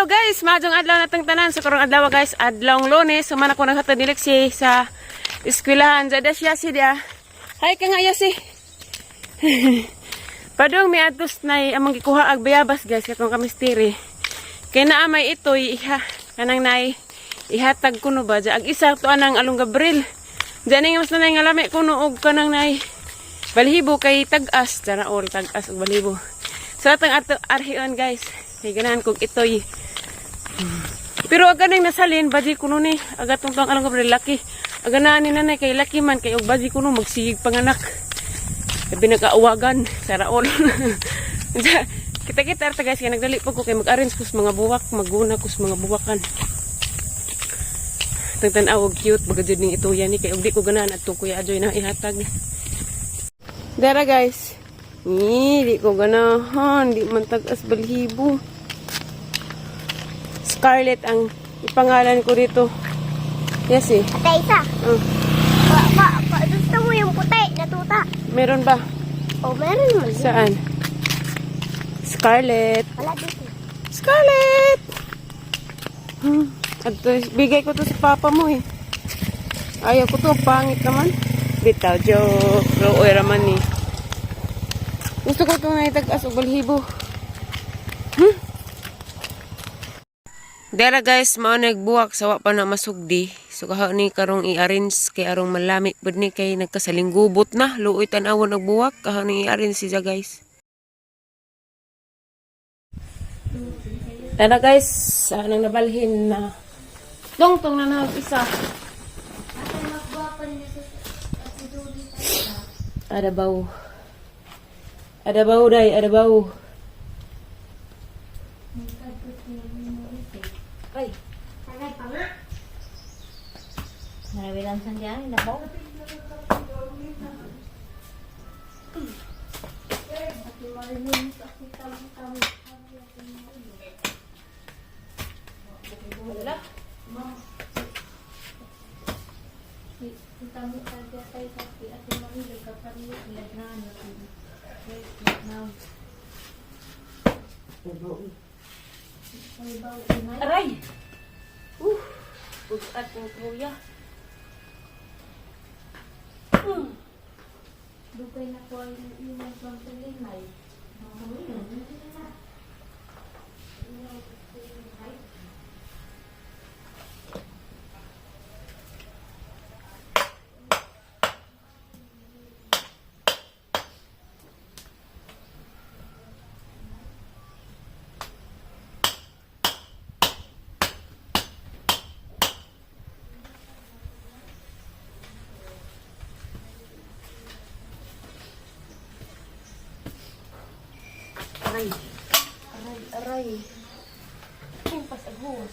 Hello guys, maayong adlaw natong tanan sa karong adlaw guys, adlawng Lunes. Suman ako naghatod ni Lexi sa eskwelahan. Jada siya si dia. Hi ka nga Yasi. Padung mi atos nay among gikuha ag bayabas guys katong kamisteri. Kay naa may itoy iha kanang nay ihatag kuno ba ag isa to anang along Gabriel. Diyan nga mas nanay nga lami kuno og kanang nay balhibo kay tag-as dara or tag-as og balhibo. So atang ato arhion guys. Kay ganahan kog itoy. Pero aga nang nasalin baji kuno ni aga tong tong along Gabriel laki. Aga na ni nanay kay laki man kay og baji kuno magsigig panganak. Labi nagkauwagan sa raol. Kita-kita arta guys, kaya nagdali po ko kay mag-arrange ko sa mga buwak, maguna ko sa mga buwakan. Tagtan-aw og cute baga jud ning ituya ni kay og di ko ganahan adtong Kuya Ajoy na ihatag. Dara guys. Ni di ko ganahan, di man tag-as balhibo. Scarlett ang ipangalan ko dito. Yes eh. Ate isa. Pa, pa, pa, gusto mo yung puti na tuta? Meron ba? O, meron naman. Saan? Scarlett. Wala dito. Scarlett! At bigay ko to sa papa mo eh. Ayaw ko to, pangit naman. Bitaw, joke. Ruoy raman ni. Gusto ko itong naitag-as og balhibo. Dara guys, mao nagbuwak sa wa pa na masugdi. So kaha ni karong i-arrange kay arong malami pud ni kay nagkasalinggubot na. Luoy tan-awon og buwak kaha ni i-arrange siya guys. Tara guys, anong nabalhin na tungtong na nag isa. Ate, magwapan niya sa si Julie. Adabaw. Adabaw day, adabaw. Ay, Tagay pa nga. Marami lang sandyan, nabaw. Ate Marlene, ako tama-tama. Wala. Tama taga tayo sa Ate Marlene, kapag lagnan. Aray! Bugat ng kuya. Dugay na ko ang imong pagtalinay. Aray. Aray, aray. Impas agos.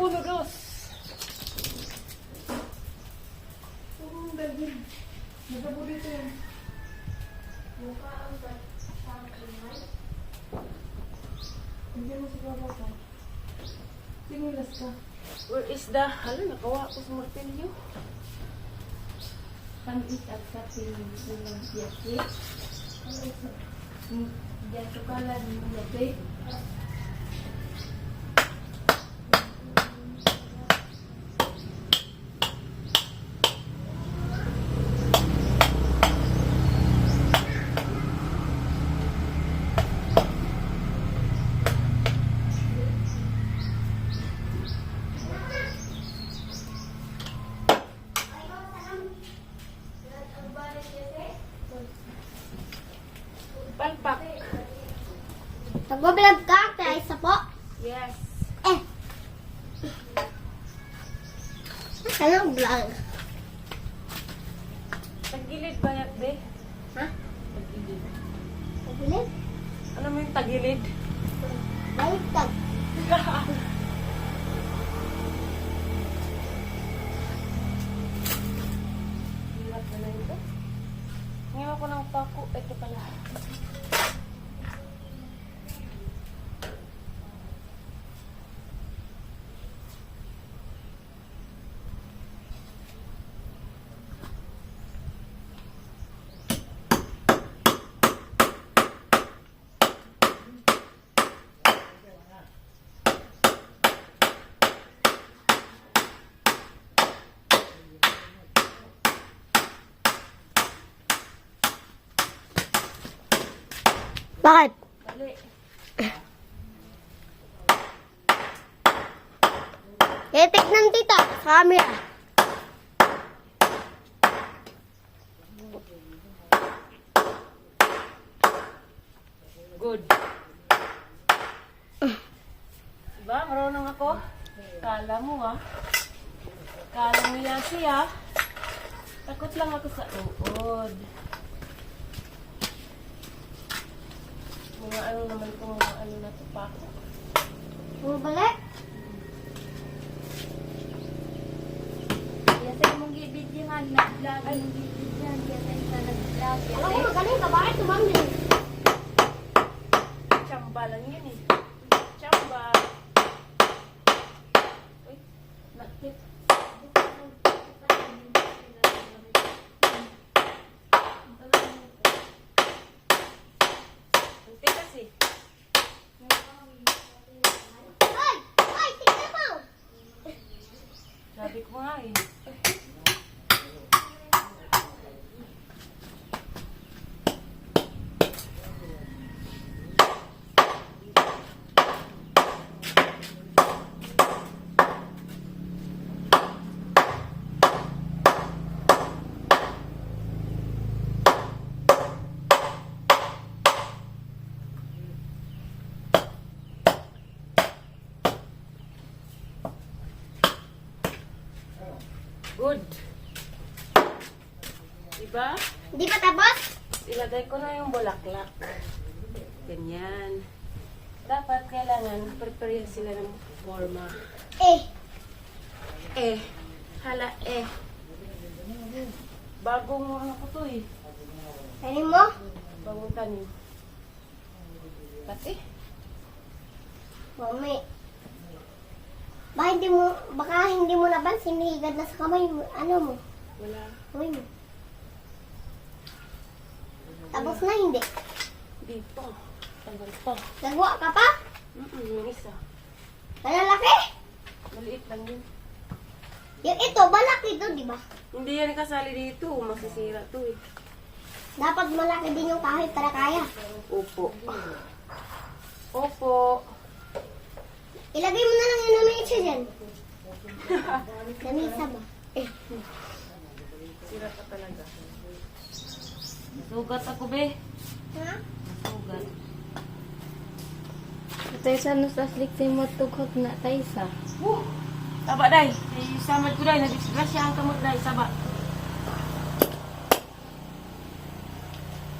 Uno, dos. Where is the... Hala, nakawa ko sa martilyo. Pamit at sa pilang yaki. Yatukalan yaki. Palpak. Nagbablog ka, kaya isa po. Yes. Eh. Anong vlog? Tagilid ba yan, be? Ha? Tagilid. Tagilid? Ano mo yung tagilid? Baliktad. Hirap na lang ito. Ngayon ko ng pako. Ito pala. Bakit? Dali. Eh, tignan, tita. Sa camera. Good. Diba? Marunong ako. Kala mo ah. Kala mo yasi ah. Takot lang ako sa uod. Mga ano naman ito, mga ano na to pa ako. Bumabalik? Kaya mong gibidyohan, nag-vlog, mong gibidyohan, kaya tayo sa nag-vlog. Alam ko magaling ka. Bakit tumambil? Chamba lang yun eh. Chamba. Uy, nakit. Hindi kasi. Ay! Ay! Tignan mo! Sabi ko nga eh. Good. Diba? Hindi pa tapos? Ilagay ko na yung bulaklak. Ganyan. Dapat kailangan prepare sila ng forma. Eh. Eh. Hala eh. Bagong ano ko to eh. Tanim mo? Bagong tanim. Pati. Mami. Baka hindi mo napansin, higad na sa kamay mo. Ano mo? Wala. Kamay mo. Tapos na hindi. Dito. Tagal pa. Nagawa ka pa? Yung isa. Malalaki? Maliit lang yun. Yung ito, malaki to, di ba? Hindi yan kasali dito. Masisira to eh. Dapat malaki din yung kahoy para kaya. Opo. Opo. Ilagay mo na lang yung lamesa dyan. Lamesa ba? Eh, Sira ka talaga. Sugat ako be. ha? Sugat. Tayo sa no sa slik mo tughot na tayo sa. Woo! Saba day. Ay, samad ko day. Nadisgrasya ang kamot day. Saba.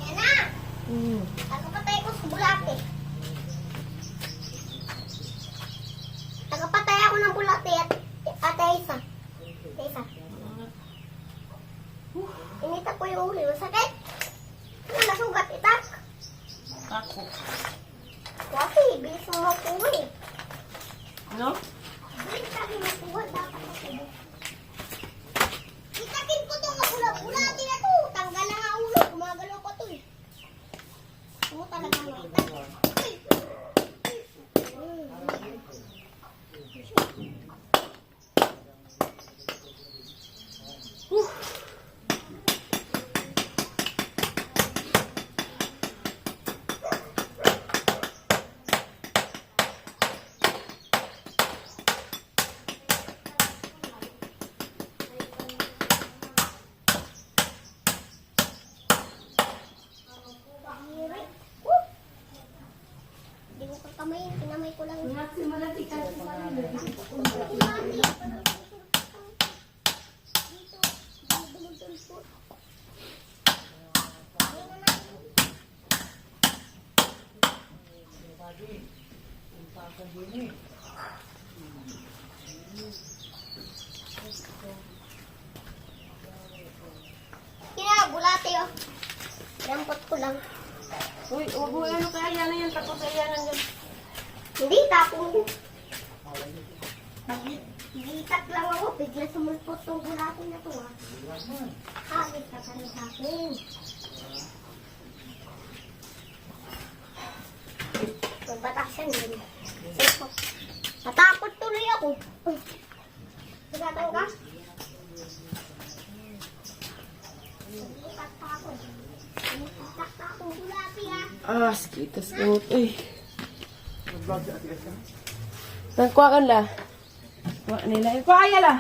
Yan na! Tagapatay ko sa bulate. Tagapatay ako ng bulate at isa. Isa. Inita ko yung ulo. Masakit. Ano, nasugat itak? Ako. Kasi, bilis mo makuha eh. No? Bilis kami makuha. Dapat makuha. Itakin ko itong pula-bulate na to. Tanggal na nga ulo. Gumagalaw pa to eh. Ano talaga maitak? Uy! Bahiri. Woo! Hindi ko kakamayin. Kinamay ko lang. Dito. Dito. Kina, bulate oh. Dampot ko lang. Uy, huwag mo ano kaya yan yan. Tapos ayan yan. Hindi, tapong ko. Gitak lang ako. Bigla sumulpot tong bulate na to ah. Hapit ka pa rin sa akin. Magbatasan din. Sipot. Natakot tuloy ako. Uy. Nagatan ka? Gitak pa ako. Gitak pa akong bulate ah. Ah, sakitas gamot. Uy. Tangkuan la. Wa nila. Kuha ay la.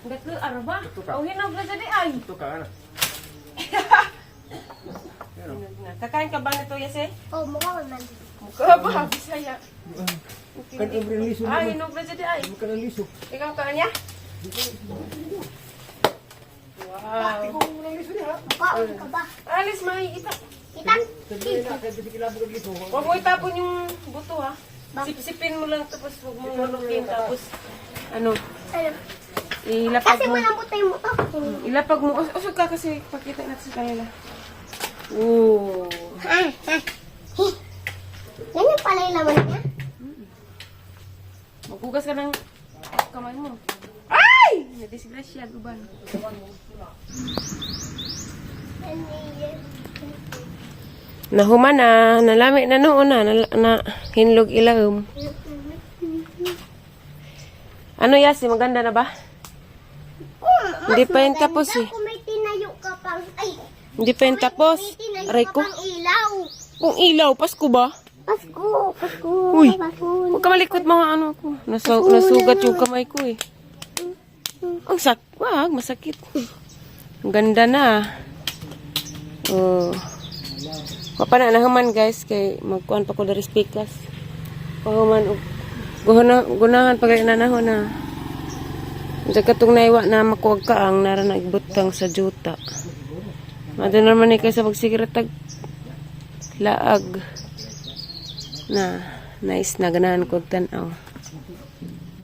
Dako arba. Oh, hinog na dyan ay. Ito ka na. Hinog na. Kakain ka ba nito, Yase? Oh, mukha ko man. Mukha ba? Bisaya. Kan ang liso. Ah, hinog na dyan ay. Kan ang liso. Ikaw ka niya? Wow. Mukha ka ba? Alis, may ita. Itak. Huwag mo itapon yung buto ha. Sipsipin mo lang tapos huwag mo malukin tapos ano, Ano? ilapag Kasi mo. malambot na yung mukha. Ilapag mo. Usog ka kasi pakita natin sa kanila. Oo. Ah, ah. Huh. Ganyan pala yung laman niya. Maghugas ka ng kamay mo. Ay! Nadisgrasya, guban. Nahuma na, nalami na noon na, na, na hinlog ilawom. Ano Yasi, maganda na ba? Oh, mas Hindi pa yun maganda tapos eh. Kung may tinayo ka pang, ay, Hindi pa yun tapos. may tinayo Aray ka ko. pang ilaw. Kung ilaw, Pasko ba? Pasko, Pasko, Uy. Pasko. Huwag ka malikot mga ano ko. Nasugat yung kamay ko eh. Ang sak, wag, masakit. Ang ganda na. Oh. Mapana na human guys kay magkuan pa ko dari speakers. Pahuman og guhana gunahan pag na nahon na. Unsa katong naiwa na makuag ka ang nara na igbutang sa juta. Madto naman ni kay sa pagsigiratag laag na nice na ganahan ko tan-aw.